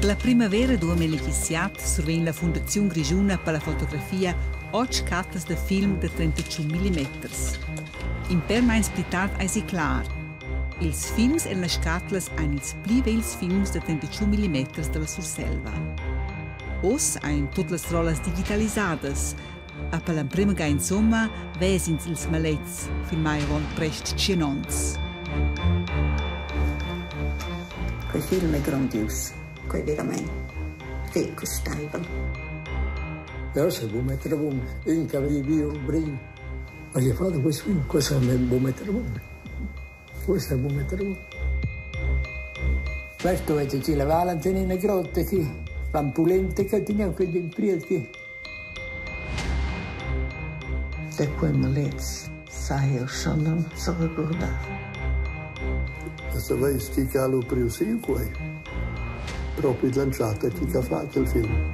La primavera 2017 survegn la Fundaziun grischuna per la fotografia otg cartas da film da 35 mm. In per meins pli tard eisi clar. Ils films en las scatlas ein ils pli vegls films da 35 mm dalla Surselva. Oz ein tut las rollas digitalisadas. A per l'emprema ga insomma ves'ins ils maletgs filmai avon prest tschien onns. Quei film è grondius, quei verament fetg custeivel. Ja, se bu mettere bun. Ün che aveva viu brin. Ma gli fatto questo film, questo è bu mettere bun. Questo è bu mettere bun. Questo è ci la Valentin in grotta qui. Van pulente che teniamo quel in priet qui. Da quei maletgs sai jeu schon aunc seregurdar. E saveis ti che ha lu priu siu quei? Propi l'entschatta chi ch'ha fatg il film.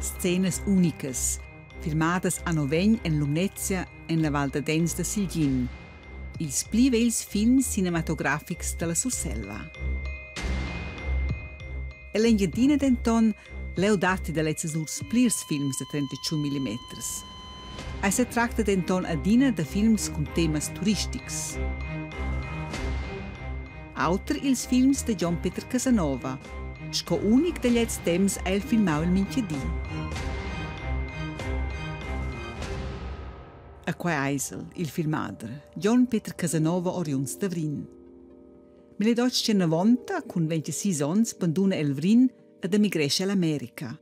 Scenas unicas, filmadas a Novegn en Lumnezia en la Val da Dens da Silgin. Ils pli vegls films cinematografics dalla Surselva. Ell'Engiadina denton leu datti da lezzas urs plirs films da 31 mm. Ei setracta denton adina da films cun temas turistics. Auter ils films da Gion Peter Casanova. Sco unic da gliez temps ha el filmau il mintgadi. A quei eis el, il filmader, Gion Peter Casanova oriunds da Vrin. 1890, cun 26 onns, banduna el Vrin ed emigrescha ell'America.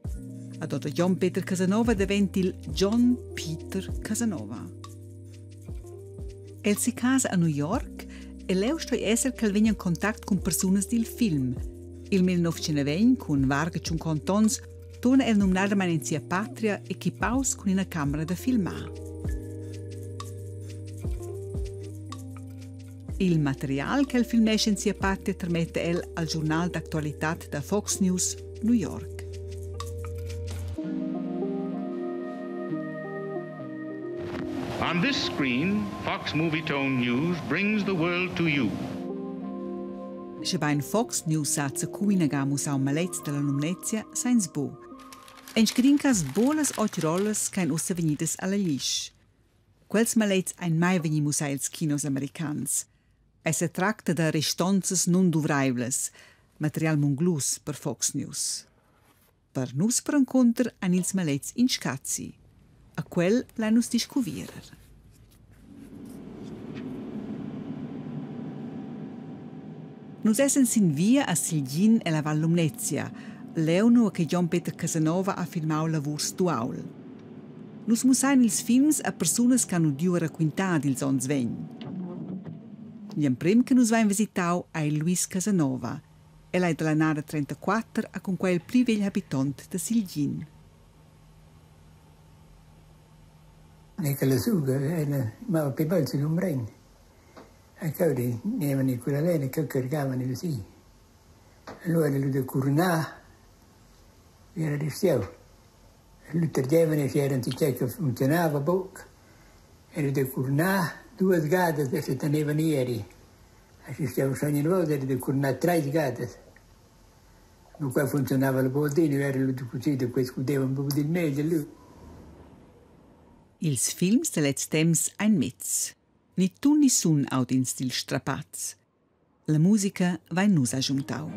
Ad Otto Gion Peter Casanova daventa il John Peter Casanova. El si casa a New York e leu stoi esser ch'el vegn en contact cun persunas dil film. Il 1920, cun varga 50 onns, turna el numnadamain en sia patria equipaus cun ina camera da filmar. Il material ch'el filmescha en sia patria termetta el al giurnal d'actualitad da Fox News New York. On this screen, Fox Movietone News brings the world to you. Schebein Fox News sa zacu inaga mussau maletgs dalla Lumnezia, sainz bu. En scadin cass bolas otg rollas ch'ein ussa vegnidas alla glisch. Quels maletgs ein mai vegni mussai els kinos americans. Ei setracta da restonzas nunduvreivlas, material munglus per Fox News. Per nus perencunter ein ils maletgs in scazi. A quel lein nus discuvierer. Nus essan sin via a Silgin ella Val Lumnezia, leu nua che Gion Peter Casanova ha filmau lavurs d'uaul. Nus mussein ils films a persunas che han udiu a raquintar dils onns vegn. Gl'emprem che nus vein visitau ei Luis Casanova. El ei dalla nada 34 e cunquei il pli vegl habitont da Silgin. Ne che la suga era mava pli baul sin Lumbrein. E cheu nevani quella lena cheu cargavani lu si. Allura era lu da curnar, era restau. Lu tergevani sche era enzatgei che funzionava buc, era da curnar duas gadas e setenevan ieri. Aschi steva schon in volta era da curnar treis gadas. Lu quei funzionava la buca adina, era lu da così da quei scudevan buca dil meglier lu. Ils films da lezs temps ein mets. Ni tun ni sun aud'ins dil strapaz. La musica vein nus agiuntau.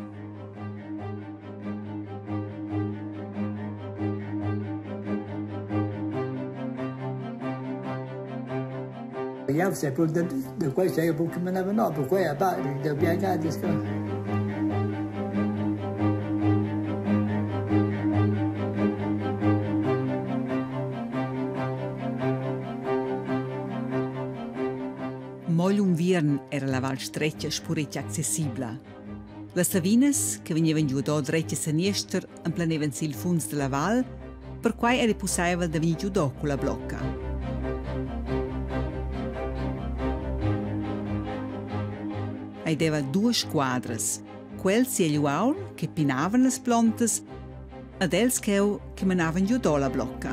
Jau sai pur da, da quei sai buca menava no, perquei a ba da bia gadas che Mo gl'unviern era la val stretga spuretg accessibla. Las lavinas, che vegnevan giudò dretg e saniester, emplanevan sil funs dalla val, perquai eri pusseivel da vegnir giudò culla blocca. Ei deva duas squadras, quels egl uaul che pinavan las plontas ed els cheu che menavan giu la blocca.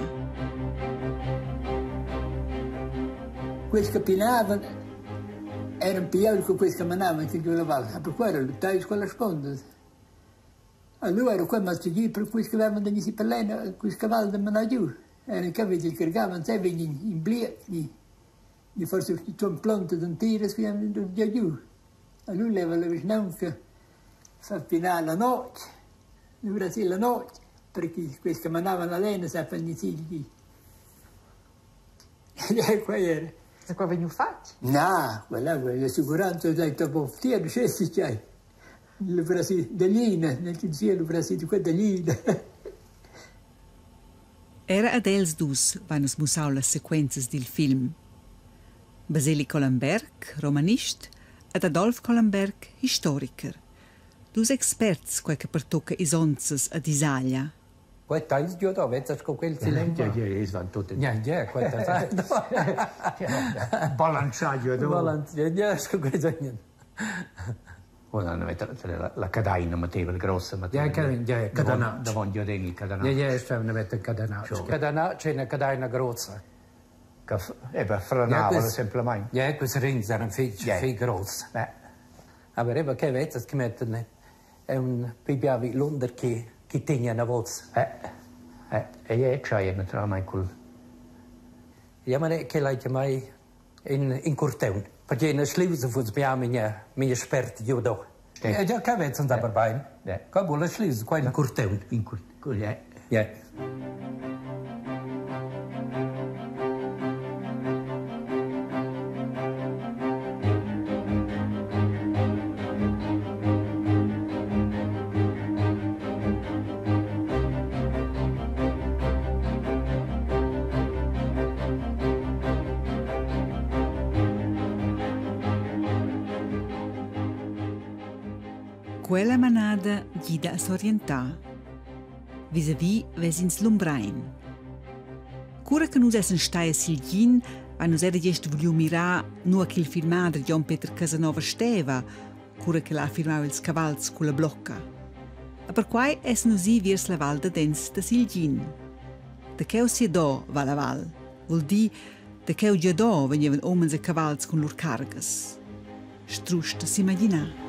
Quels che pinavan eran più che quels che menavan giu la val. E perquei era luttais con las spondas. Allura era quei mazzi per quels che avevan da gnir per l'ena, quels cavals da menar giu. Era che vegli cargavan sai vegn in bliet ni ni forse ton plontas entiras che han già giu. Allura leva la vischnaunca far pinar la notg, lura sì la notg, perché quels che manavan la lena sappian gnir si. E quei era. E qua vegniu fatg? Na, quella l'assicuranza dai dopo tier, scessi c'hai. Luvra si daglina, nel sia luvra si di daglina. Era ad els dus vein nus mussau las sequenzas dil film. Baseli Collenberg, romanist, ed Adolf Collenberg, historiker. Dus experts quei che pertucca isonzas ed isaglia. Quei teis giu da vezzas co quel si Ja, ja, es van tutte. Ja, ja, quei Balancià giu da. Balancià, ja, sco quei segnan. Ora la, la cadaina metteva, la grossa metteva. Ja, ja, cadanaccio. Davant giu il cadanaccio. Ja, ja, stava mettere cadanaccio. Cadanaccio è una cadaina grossa. Che eben frenava ja, semplicemente. Ja, questi rings erano fich, ja. fich gross. Ja. Aber eben, che vezzas che mettono è un pibiavi lunder che che tegna una voz. E je c'hai naturalmente col. Ja, ma che l'hai mai in in curteun. Perché in schliuse fuss mia minha minha spert giu do. E già che vezzan da per bain. Qua bulla schliuse qua in curteun. In curteun, ja. Ja. Quella manada gida a s'orientar. Visavi ves'ins Lumbrein. Cura che nus essan stai a Silgin, ha nus era gest vuliu mirar nua ch'il filmader Gion Peter Casanova steva, cura ch'el ha filmau ils cavals culla blocca. E perquai essan nus i viers la Val dadens da Silgin. Da cheu siadò va la val, vul dir, da cheu giadò vegnevan umens e cavals cun lur cargas. Strusch da s'imaginar.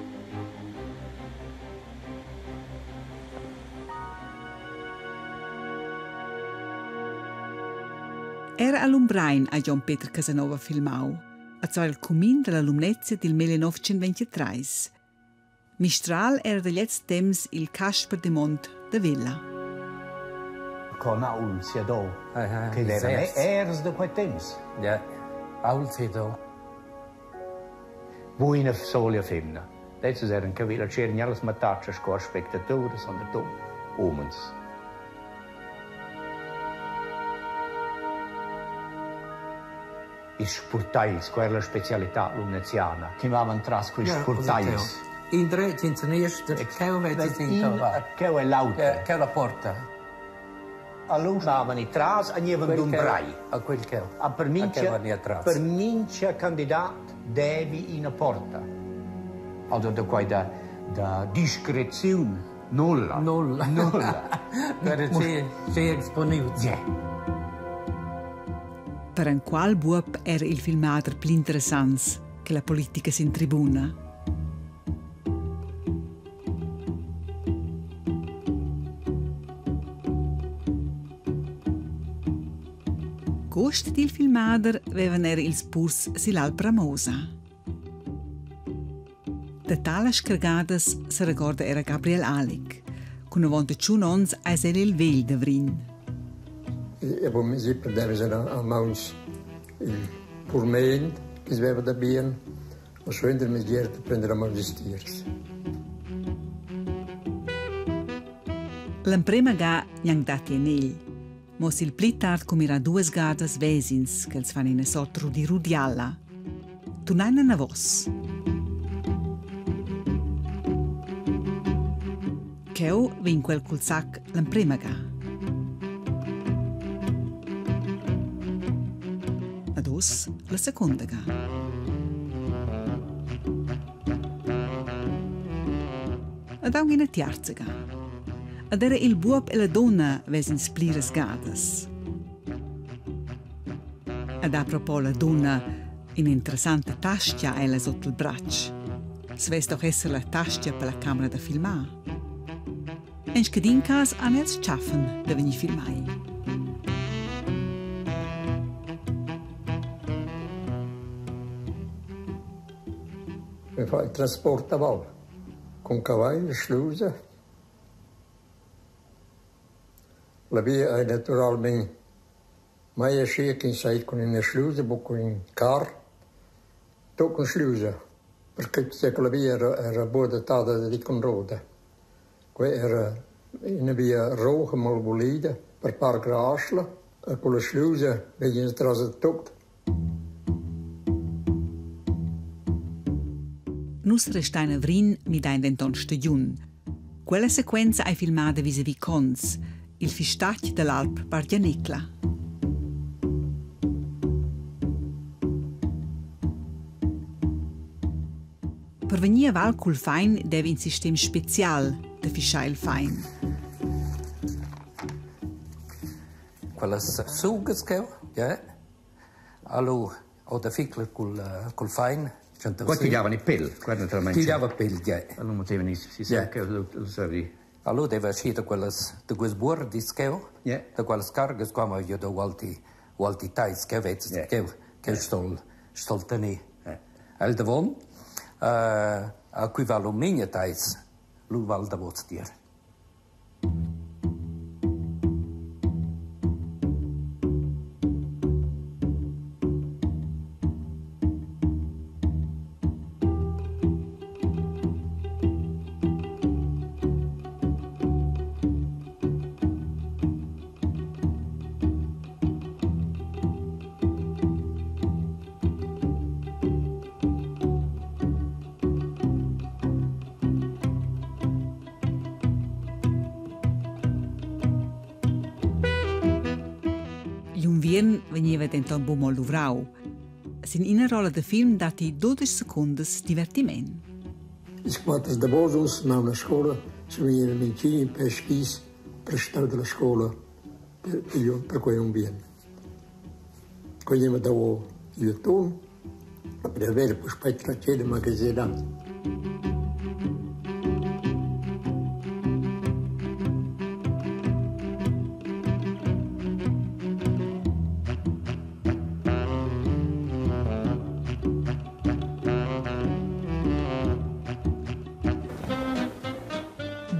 Era a Lumbrein ha Gion Peter Casanova filmau, a zwar il cumin dalla Lumnezia dil 1923. Mistral era da gliez temps il Casper de Mont da Vella. Con aul sia do, che era ers da quei temps. Ja, aul sia do. Buina solia femna. Letztes eran che la c'erano las mattatschas sco spectatores, sondern tu umens. Ils spurtegls, quella era la specialità lumneziana, che mavan tras quei spurtegls. In dretg, in seniester, cheu vezza in Cheu è l'auter. Cheu la porta. Allora mavan i tras e gnevan dumbrai. A quel cheu. A per mincha, per mincha candidat devi ina porta. Also da quai da, da discreziun nulla. Nulla. Nulla. Per ci exponiut. Yeah. Per enqual buob era il filmader pli interessants che la politica sin tribuna. Gust dil filmader vevan era ils purs sill'Alp Ramosa. Da talas cargadas seregorda era Gabriel Alig. Cun 91 onns eis el il vegl da Vrin. Ich habe mi perdeva a mauns il purment che sveva da bien o suenter mi giert prender a mauns ils tiers. L'emprema ga gnanc datti en egl. Mo sil pli tard cum ira duas gadas vesins ch'els fan ina sort rudi-rudialla. Turnain anavos. Cheu vegn quel cul sac l'emprema ga. Ed uss la secunda ga. Ed aunc ina tiarza ga. Ed era il buob e la dunna ves'ins pliras gadas. Ed apropos la dunna, in'interessanta tascha ha ella sut il bratsch. Svess doch esser la tascha per la camera da filmar. En scadin cas han els tschaffen da vegnir filmai. Wir fa il trasport a val cun cavagl, schlusa. La via ei naturalmein mai aschia ch'ins sa ir cun ina schlusa, buc cun in carr, tut cun schlusa, perché quella via era buc adattada dad ir cun roda. Quei era ina via roha malvulida per part graschla e culla schlusa vegn ins tras tut. Nus restein a Vrin, midein denton stagiun. Quella sequenza ei filmada visavi Cons, il fistagl dall'alp Bargianicla. Per vegnir a val cul fein deva in sistem special da fischar il fein. Quellas sugas cheu, ja. Allo ho da ficler cul fein. Qua tigliavan il pel, qua naturalmente. Tigliava pel, ja. Allora mettevano i si sa che lo servi. Allora deva schi da quellas da quels buordis cheu, da quellas cargas qua ma io da ualti ualti tais che vez che stol tener. El davon a qui va l'omigna tais, lu val davos tier. Gl'unviern vegneva denton buc mo luvrau. Sin ina rolla da film datti 12 secundas divertiment. Ils quatter davos mavan a scola, se vegniva mintgin in pèr skis prestau dalla scola per quei unviern. Quei gneva davo igl atun, per haver puspei tratg da magasinà.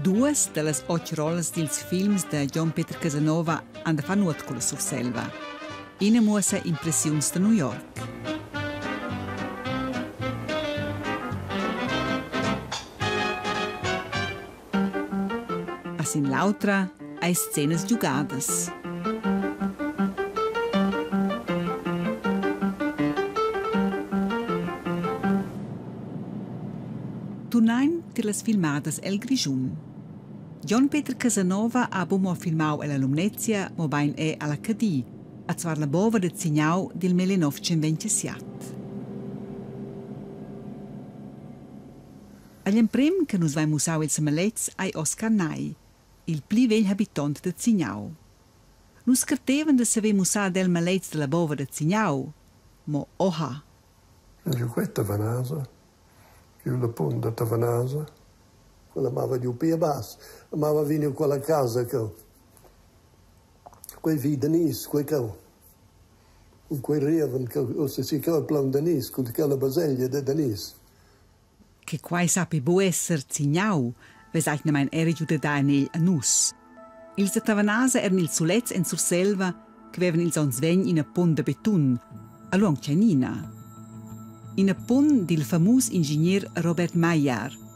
Duas dallas otg rollas dils films da Gion Peter Casanova han da far nuot culla Surselva. Ina muossa impressiuns da New York. A sin l'autra hai scenas giugadas. Turnain tier las filmadas el Grischun. Jon Peter Casanova ha buc mo filmau ella Lumnezia, mobein era alla Cadi, a zvar la bova da Zignau dil 1927. Agl emprem che nus vein mussau ils maletgs ei Oscar Nay, il pli vegl habitont da Zignau. Nus cartevan da saver mussar ad el maletgs dalla bova da Zignau, mo oha! Giu quetta Vanasa, giu la punt da Tavanasa. Quella mava giu pia bass, mava vegniu quella casa cheu. Quei vi Danis, quei cheu. Cun quei rieven cheu, ussa si cheu plaun Danis, cun quella baselgia da Danis. Che quai sappi buc esser Zignau, vess atgnamein era giu da dar en egl a nus. Ils da Tavanasa eran ils sulets en Surselva che vevan ils onns vegn ina punt da betun, a lu aunc tgeinina. Ina punt dil famus ingenier Robert Maillard,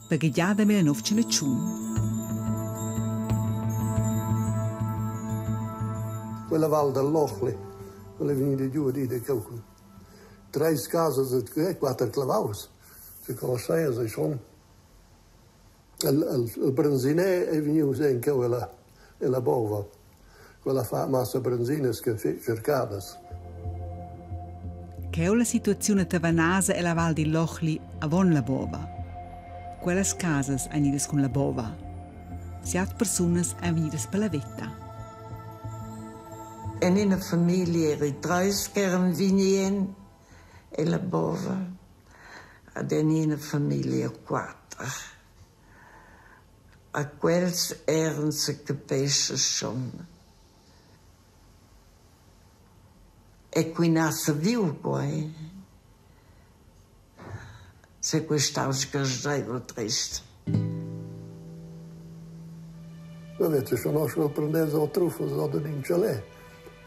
baghegiada 1901. Quella val dall'Ochli, quella è vegnida giù a dire che treis casas e quatter clavaus. Se conosceas ei schon. Il, il, il branzinè è vegnius en cheu ella, ella bova. Quella fa massa branzinas che cercadas. Cheu la situaziun a Tavanasa e la Val dil Lochli avon la bova. Quellas casas ein idas cun la bova. Siat persunas ein vegnidas per la veta. En ina famiglia eri treis ch'eran vegni en ella bova ed en ina famiglia quater. A quels eran secapescha schon. E quin ha saviu quei, se quei stau sgarscheivel trist. Avete schon auch prendeva o truffos oder in chalet,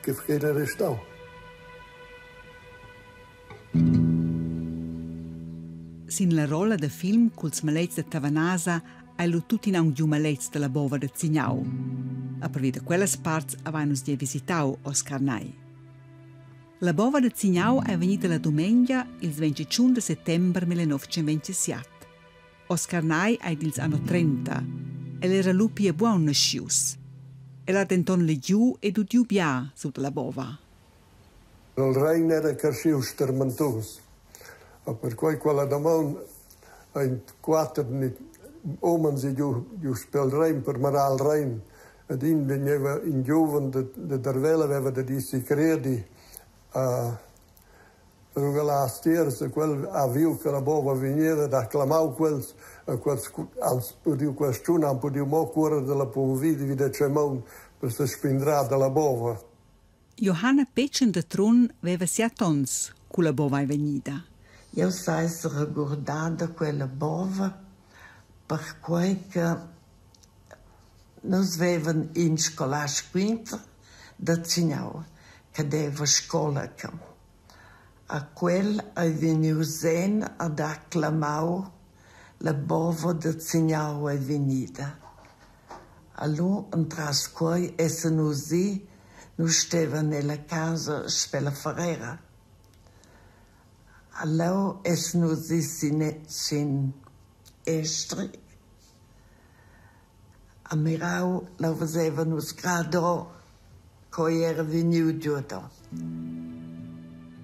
che era restau. Sin la rolla da film culs maletgs da Tavanasa ei lu tuttina aunc giu maletgs dalla bova da Zignau. A pervi da quellas parts havein nus gia visitau Oscar Nay. La bova da Zignau ei vegnida la dumengia, ils 21 de settember 1927. Oscar Nay ei dils anno 30. El era lu pia buan naschius. El ha denton legiu ed udiu bia sut la bova. Il Rein era carschius stermentus. E perquei quella damaun ein quater umens i giu, giu spel Rein per manar il Rein. Ed in vegneva in giuven de, de Darvella aveva da dir si credi a rugalar stiers e quel ha viu che la bova vegneva ed ha clamau quels e quels han pudiu quest'un han pudiu mo cuorer dalla Punvidi vi da Tschemaun per se spindrar dalla bova. Johanna Petschen da Trun veva siat onns cu la bova ei vegnida. Jeu sai seregurdar da quella bova perquei che nus vevan in scolast quinter da Zignau che deva scola cheu. A quel ei vegniu zen ed ha clamau la bova da Zignau ei vegnida. Alura entras quei essan nus i, nus stevan ella casa sper la Ferrera. Leu essan nus i sin sin Estri. A mirau, leu vesevan nus grad ora co ei era vegniu giuado.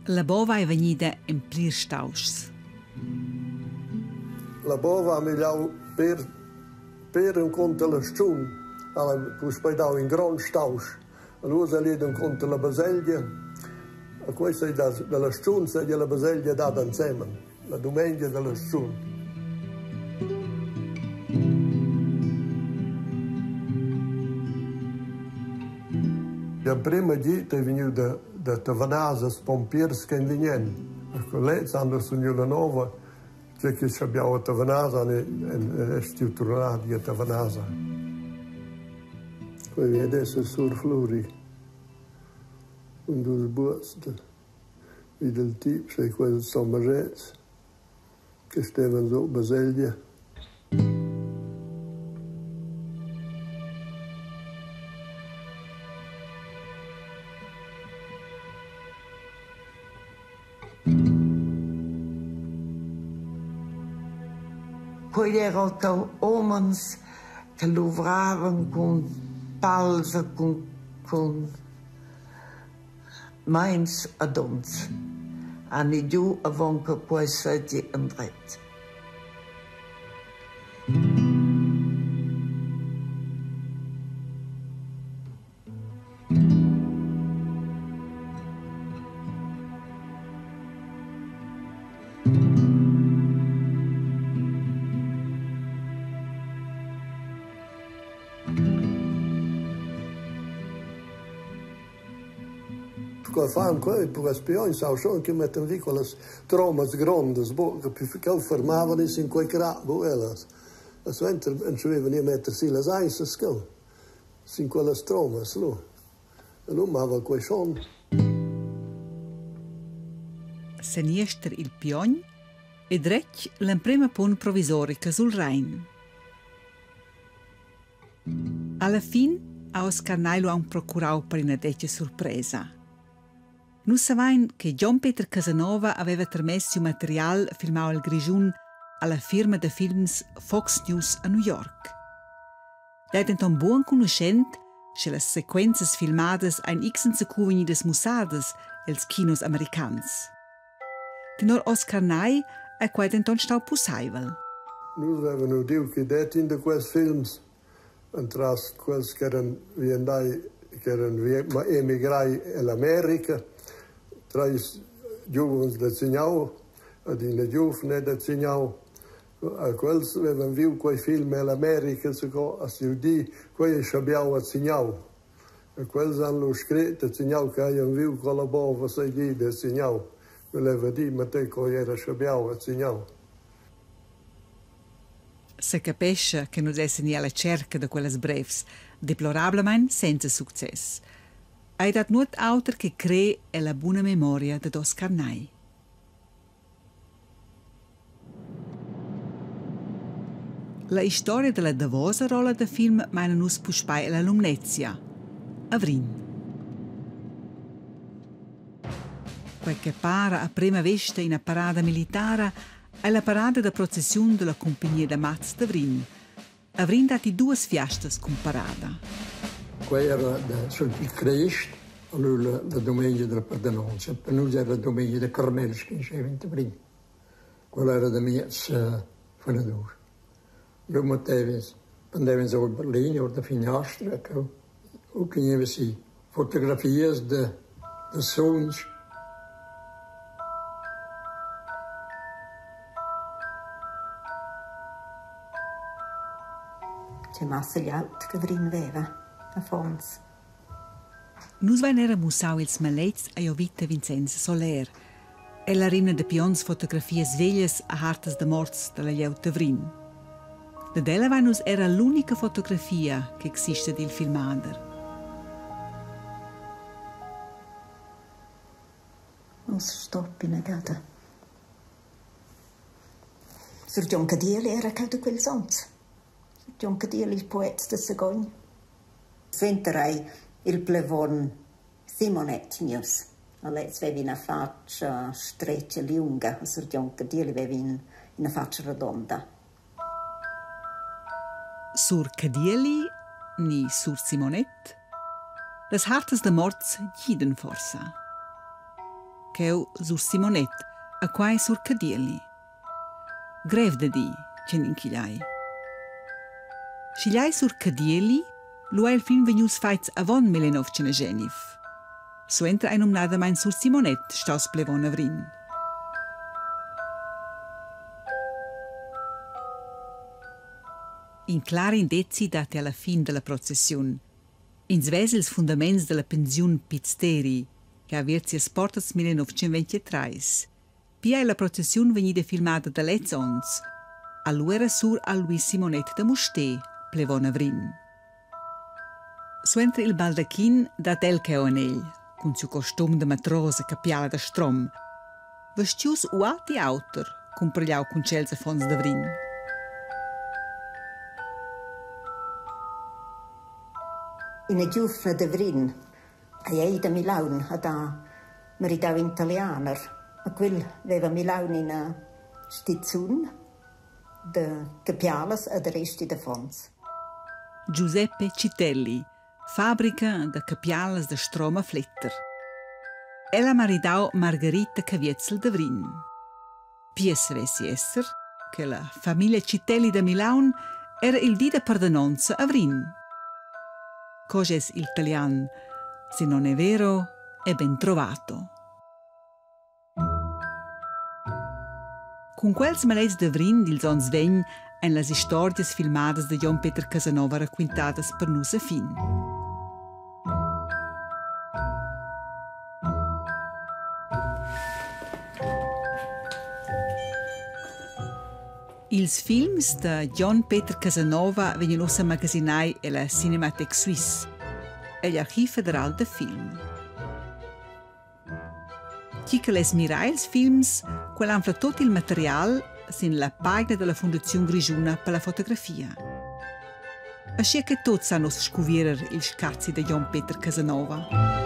La bova ei vegnida en plirs stauschs. La bova ha migliau per per encunter la stun ha ella puspei dau in grond stausch. Allura el ida encunter la baselgia e quei sei da dalla stun seigi la baselgia dada ensemen, la dumengia dalla stun. L'emprema gita ei vegniu da da Tavanasas pompiers che ein vegnen. Lez han suniu la nova Tgei che schabiau a Tavanasa ei stiu turnar a Tavanasa. Quei vegn ad esser sur Fluri cun dus buobs vi dil tip, sei quels Sommerets che stevan sut baselgia. Quei era cheu umens che luvravan cun pals e cun cun meins ed onns. Han i giu avon che quei seigi endretg. Sco fan quei per spion sau schon che metten vi quellas tromas grondas, bo, che ch'el fermavan is in quei crap, bo ellas. E suenter entscheivan a metter si las aissas cheu. Sin quellas tromas lu. E lu mava quei schon. Seniester il piogn e dretg l'emprema punt provisorica sul Rein. Alla fin ha Oscar Nailo aunc procurau per ina detga surpresa. Nus savein che Gion Peter Casanova aveva termess siu material filmau el Grischun alla firma da films Fox News a New York. Ei denton buc enconuschent, sche las sequenzas filmadas ein x enzacu vegnidas mussadas els kinos americans. Tenor Oscar Nay ei quei denton stau pusseivel. Nus vevan udiu ch'i detti in da quels films entras quels ch'eran viandai ch'eran emigrai ell'America, treis giuvens da Zignau ed ina giuvna da Zignau. Quels vevan viu quei film ell'America zaco a siu di, quei ei schabiau a Zignau. E quels han lu scret a Zignau che hajan viu quella bova seigi da Zignau. Vuleva dir, matei co ei era schabiau a Zignau. Secapescha che nus essan i alla tscherca da quellas brevs, deplorablamain senza success. Ei dat nuot auter che crer ella buna memoria dad Oscar Nay. La historia dalla davosa rolla da film meina nus puspei ella Lumnezia, a Vrin. Quei che para a prema vesta ina parada militara ei la parada da processiun dalla cumpignia da mats da Vrin. A Vrin datti duas fiastas cun parada. Quei era da sul Crest, allura la domenica della Perdanonza. Per nus era la domenica da Carmels che diceva in Vrin. Quella era da miez fenadur. Lu mettevans, prendevans or Berlin or da finiastra, u che gneva si fotografias da da suns. Che massa glieud che Vrin veva affons. Nus vein era mussau ils maletgs a Jovita Vincenz Soler. Ella rimna dapi onns fotografias veglias a hartas da morts dalla glieud da Vrin. Dad ella vein nus era l'unica fotografia che exista dil filmader. Nus stop ina gada. Sur Gion Cadieli era cheu da quels onns. Sur Gion Cadieli, il poet da Sagogn. Suenter ei il plevon Simonet gnius. Lez veva ina fatscha stretga liunga, sur Gion Cadieli veva ina fatscha rodonda. Sur Cadieli ni sur Simonet? Las hartas da morts gidan forsa. Cheu sur Simonet, a quai sur Cadieli. Grev da dir, tgenin ch'igl ei. Sch'igl ei sur Cadieli, lu ei il film vegnius fatgs avon 1909. Suenter ei numnadamein sur Simonet staus plevon a Vrin. In clar indezi dat alla fin dalla processiun. Ins vesa ils fundaments dalla pensiun Piz Teri, che ha aviert sias portas 1923. Pia ei la processiun vegnida filmada da lezs onns. Allura sur Alois Simonet da Mustér, plevon a Vrin. Suenter il baldachin dat el cheu en egl, cun siu costum da matrosa capiala da strom, vestius ualti auter, cumpregliau cun tschels affons da Vrin. Ina giuvna da Vrin ei ei da Milaun ha dà maridau in Talianer. A quel veva Milaun ina stizun da capialas e da resti d'affons. Giuseppe Citelli, fabrica da capialas da strom a Fletter. El ha maridau Margherita Caviezel da Vrin. Pia savessi esser che la famiglia Citelli da Milaun era il di da pardanonza a Vrin. Co es il talian? Se non è vero, è ben trovato. Cun quels maletgs da Vrin dils onns vegn ein las istorgias filmadas da Jon Peter Casanova raquintadas per nus a fin. Ils films da Jon Peter Casanova vegnan ussa magasinai ella Cinematek Suisse, egl archiv federal da film. Chi che less mirar ils films, quel anfla tot il material sin la pagina dalla Fundaziun grischuna per la fotografia. Aschia che tuts san uss scuvierer il scazi da Jon Peter Casanova.